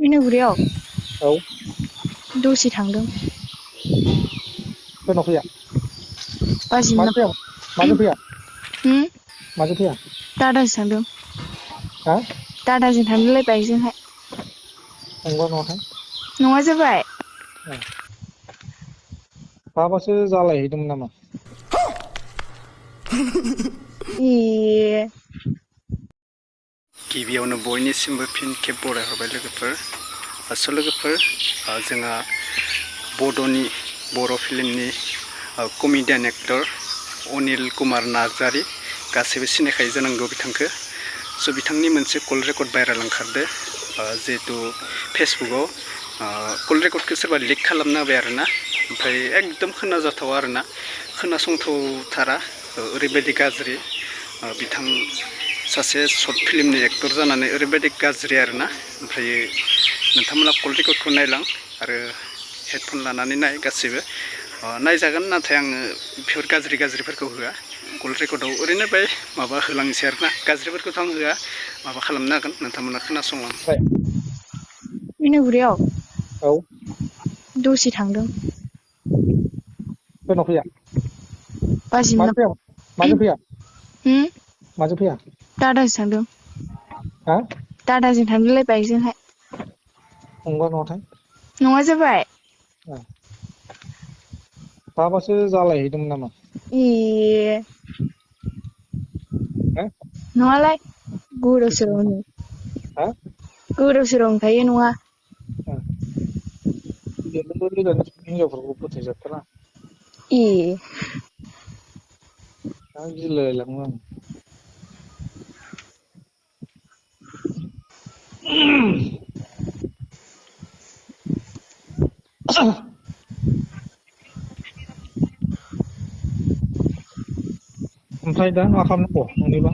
मिनुगुरियाव औ दसे थांदों। सोरनाव फैया? मानो बाजिमनाव फैया? मानो फैया? माजों फैया? दादाजों थांदों। हा? दादाजों थांदोंलै बाइकजोंहाय। नंगौना नङाथाय? नङा जाबाय। बहाबासो जालायहैदोंमोन नामा? ए गिबियावनो बयनिसिमबो फिन खेब बरायहरबाय लोगोफोर। लोगोफोर जोंहा बड'नि बर' फिल्मनि कमेडियान एक्टर अनिल कुमार नार्जारि गासैबो सिनायखायो जानांगौ बिथांखौ। बिथांनि मोनसे कल रेकर्ड भाइरेल ओंखारदो जिहेतु फेसबुकआव कल रेकर्डखौ सोरबा लिक खालामना होबाय आरोना। ओमफ्राय एकदम खोनाजाथावा आरोना, खोनासंथावथारा, ओरैबायदि गाज्रि। बिथां सासे सर्ट फिल्मनि एक्टर जानानै ओरैबायदि गाज्रि आरोना। ओमफ्राय नोंथांमोना कल रेकर्डखौ नायलां आरो हेडफन लानानै नाय गासैबो। नायजागोन, नाथाय आङो बेफोर गाज्रिफोरखौ होआ। कल रेकर्डआव ओरैनो बाय माबा होलांनोसै आरोना, गाज्रिफोरखौथ' आं होआ, माबा खालामनो हागोन नोंथांमोना खोनासंलां। मिनुगुरियाव औ दसे थांदों। सोरनाव फैया? मानो बाजिमनाव फैया? माजों फैया? माजों फैया? दादाजों थांदों। हा? दादाजों थांदोंलै बाइकजोंहाय। नंगौना नङाथाय? नङा जाबाय। बहाबासो जालायहैदोंमोन नामा? ए हा? नङालाय, गोदाव सैथो नामा? सोरावनो। हा? गोदाव सोराव होनखायो, नङा। हिनजावफोरखौ फोथायजाथारा। ए दा गिलायलाङो आं। ओमफ्राय दा मा खालामनांगौ नोंनिबा?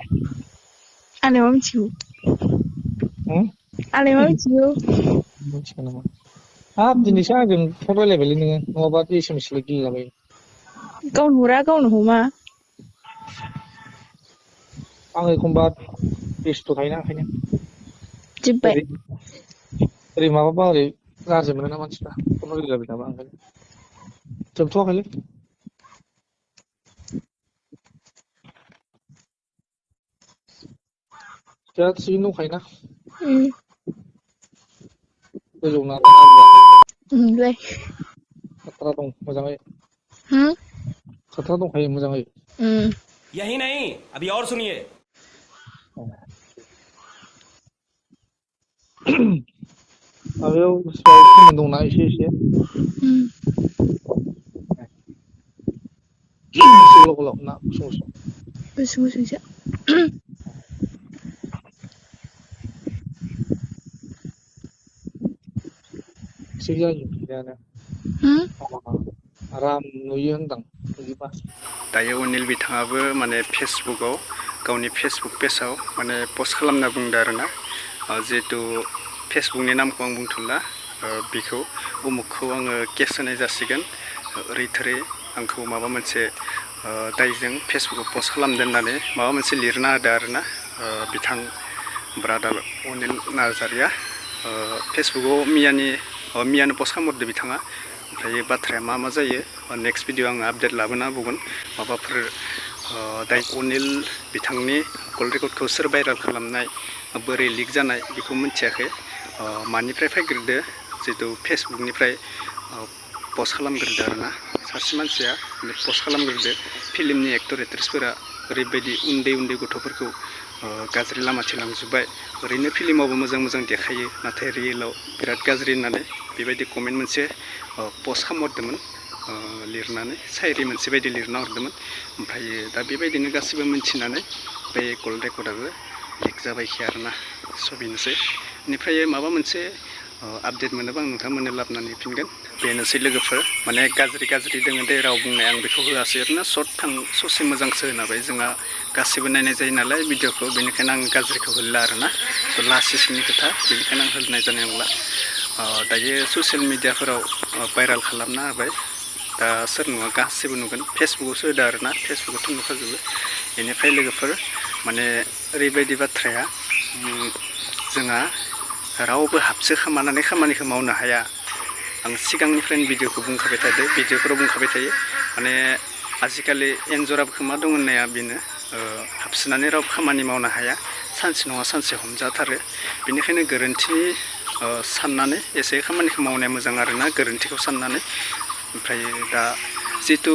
आंलाय मा मिथिगौ। आंलाय मा मिथिगौ। मिथिगौ नामा? हाब दिनैसो आंजों फन रायलायबायलै नोङो, नङाबा एसेमेसल गेलेलाबायो। गावनो हरा, गावनो हमा। आं एखमबा बेस्थ' थायोना, ओंखायनो। जोब्बाय। ओरै माबाबा ओरै गाज्रि मोनोना मानसिफ्रा, फन रायलायबाय थाबा, ओंखायनो। जोबथ'वाखैलै। दा थिगैनो दंखायोना? ओमलै। खतरा दं मोजाङै। होम? खतरा दंखायो मोजाङै। यही नहीं, अभी और सुनिए। माबायाव सोमोन्दो दंना एसे। एसे गोलाव गोलाव ना गुसुं गुसुं? गुसुं गुसुंसो। थिग जायो थिगानो। आराम नुयो होनदां नुयोबा। दायो अनिल बिथाङाबो माने फेसबुकआव, गावनि फेसबुक पेजाव माने पस्ट खालामना बुंदों आरोना, जिहेतु फेसबुकनि नामखौ आं बुंथ'ला, बेखौ उमुखखौ आङो केस होनाय जासिगोन, ओरै थोरै आंखौ माबा मोनसे दायजों फेसबुकआव पस्ट खालामदों होननानै माबा मोनसे लिरना होदों आरोना बिथां ब्रादार अनिल नार्जारिया। फेसबुकआव मैयानो पस्ट खालामहरदों बिथाङा। ओमफ्राय बाथ्राया मा जायो नेक्स्ट भिडिअ आङो आपडेट लाबोना होबावगोन। माबाफोर दाय अनिल बिथांनि कल रेकर्डखौ सोर भाइरेल खालामनाय, बोरै लिक जानाय बेखौ मिथियाखै। मानिफ्राय फैग्रोदो, जिहेतु फेसबुकनिफ्राय पस्ट खालामग्रोदो आरोना सासे मानसिया पस्ट खालामग्रोदो। फिल्मनि एक्टर एक्ट्रेसफोरा ओरैबायदि उन्दै गथ'फोरखौ गाज्रि लामाथिं लांजोब्बाय। ओरैनो फिल्मावबो मोजां देखायो, नाथाय रियेलाव बिराद गाज्रि होननानै बेबायदि कमेन्ट मोनसे पस्ट खालामहरदोंमोन, लिरनानै सायरि मोनसे बायदि लिरना हरदोंमोन। ओमफ्राय दा बेबायदिनो गासैबो मिथिनानै बे कल रेकर्डआबो लिक जाबायखि आरोना। बेनोसै। बेनिफ्राय माबा मोनसे आपडेट मोनोबा आं नोंथांमोननो लाबोनानै होफिनगोन। बेनोसै लोगोफोर, माने गाज्रि दोङो दे राव बुंनाय, आं बेखौ होआसै आरोना। ससे मोजांसो होना होबाय, जोंहा गासिबो नायनाय जायो नालाय भिडिअखौ, बेनिखायनो आं गाज्रिखौ होला आरोना। लासिंनि खोथा, बेनिखायनो आं होनाय जानाय नंला। दायो ससियेल मिडियाफोराव भाइरेल खालामना होबाय। दा सोर नङा गासैबो नुगोन, फेसबुकआवसो होदो आरोना, फेसबुकआवथ' नुखाजोबो। बेनिफ्राय लोगोफोर माने ओरैबायदि बाथ्राया, जोंहा रावबो हाबसो खामानानै खामानिखौ मावनो हाया। आं सिगांनिफ्रायनो भिडिअखौ बुंखाबाय थादों, भिडिअफोराव बुंखाबाय थायो। माने आजिखालि एन्जराबो खोमा दं होननाया बेनो, हाबसोनानै रावबो खामानि मावनो हाया, सानसे नङा सानसे हमजाथारो। बेनिखायनो गोरोन्थि साननानै एसे खामानिखौ मावनाया मोजां आरोना, गोरोन्थिखौ साननानै। ओमफ्राय दा जितु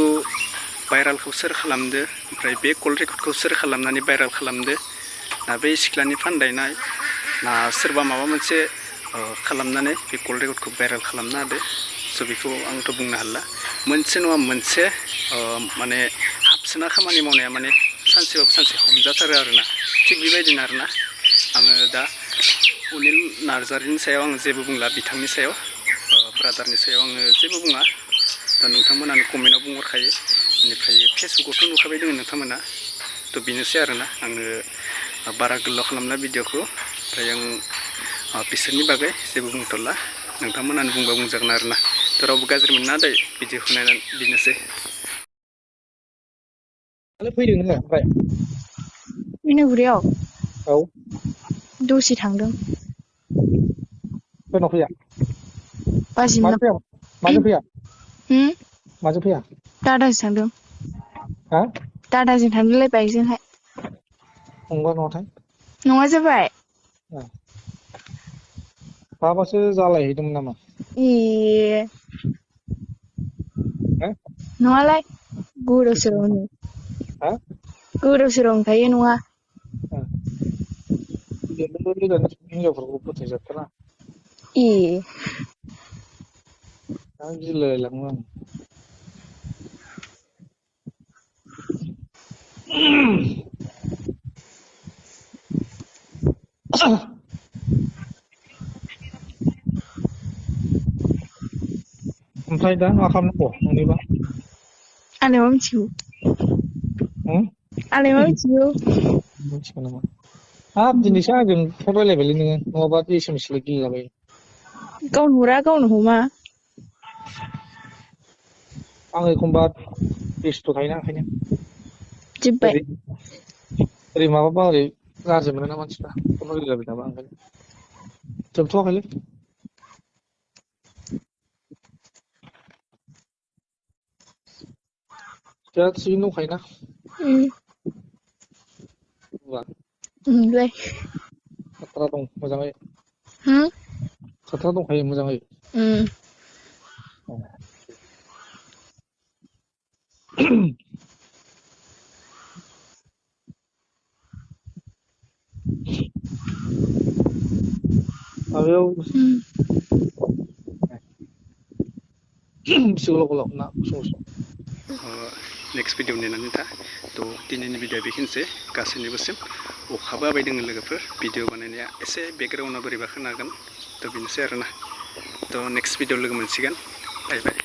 भाइरेलखौ सोर खालामदो, ओमफ्राय बे कल रेकर्डखौ सोर खालामनानै भाइरेल खालामदो, ना बे सिख्लानि फानदायनाय, ना सोरबा माबा मोनसे खालामनानै बे कल रेकर्डखौ भाइरेल खालामना होदो। स' बेखौ आंथ' बुंनो हाला। मोनसे नङा मोनसे माने हाबसोना खामानि मावनाया माने सानसेबाबो सानसे हमजाथारो आरोना। थिग बेबायदिनो आरोना आङो दा अनिल नार्जारिनि सायाव आङो जेबो बुंला, बिथांनि सायाव ब्रादारनि सायाव आङो जेबो बुङा। दा नोंथांमोनानो कमेन्टआव बुंहरखायो। बेनिफ्राय फेसबुकआवथ' नुखाबाय दोङो नोंथांमोना। थ' बेनोसै आरोना, आङो बारा गोलाव खालामला भिडिअखौ। ओमफ्राय आं बिसोरनि बागै जेबो बुंथ'ला, नोंथांमोनानो बुंबा बुंजागोन आरोना। थ' रावबो गाज्रि मोनना दै भिडिअखौ नायनानै, बेनोसै। फैदों नोङो ओमफ्राय बिनुगुरियाव औ दसे थांदों। सोरनाव फैया? बाजिमोननाव। माजों फैया? माजों फैया? दादाजों थांदों। हा? दादाजों थांदोंलै बाइकजोंहाय। फंबा न'आवथाय? नङा जाबाय। माबासो जालायहैदोंमोन नामा? ए हा? नङालाय, गोदाव सोरावनो। हा? गोदाव सोरावनो थायो, नङा। हिनजावफोरखौ फोथायजाथारा। ए दा गिलायलाङो आं। ओमफ्राय दा मा खालामनांगौ नोंनिबा? आंलाय मा मिथिगौ। आंलाय मा मिथिगौ। मिथिगौ नामा? हाब दिनैसो आंजों फन रायलायबायलै नोङो, नङाबा एसेमेसल गेलेलाबायो। गावनो हरा गावनो हमा। आं एखमबा बेस्थ' थायोना ओंखायनो। जोब्बाय। ओरै माबाबा ओरै गाज्रि मोनोना मानसिफ्रा, फन रायलायबाय थाबा ओंखायनो। जोबथ'वाखैलै। दा थिगैनो दंखायोना? ओमलै। खाथ्रा दं मोजाङै? होम? खाथ्रा दंखायो मोजाङै? माबायाव बेसे गोलाव गोलाव ना गुसुं गुसुं? नेक्स्ट भिडिअ नेनानै था। थ' दिनैनि भिडिअआ बेखिनिसै गासैनिबोसिम। अखाबो हाबाय दोङो लोगोफोर, भिडिअ बानायनाया एसे बेकग्राउन्डआ बोरैबा खोनागोन। थ' बेनोसै आरोना। थ' नेक्स्ट भिडिअ लोगो मोनसिगोन। बाय बाय।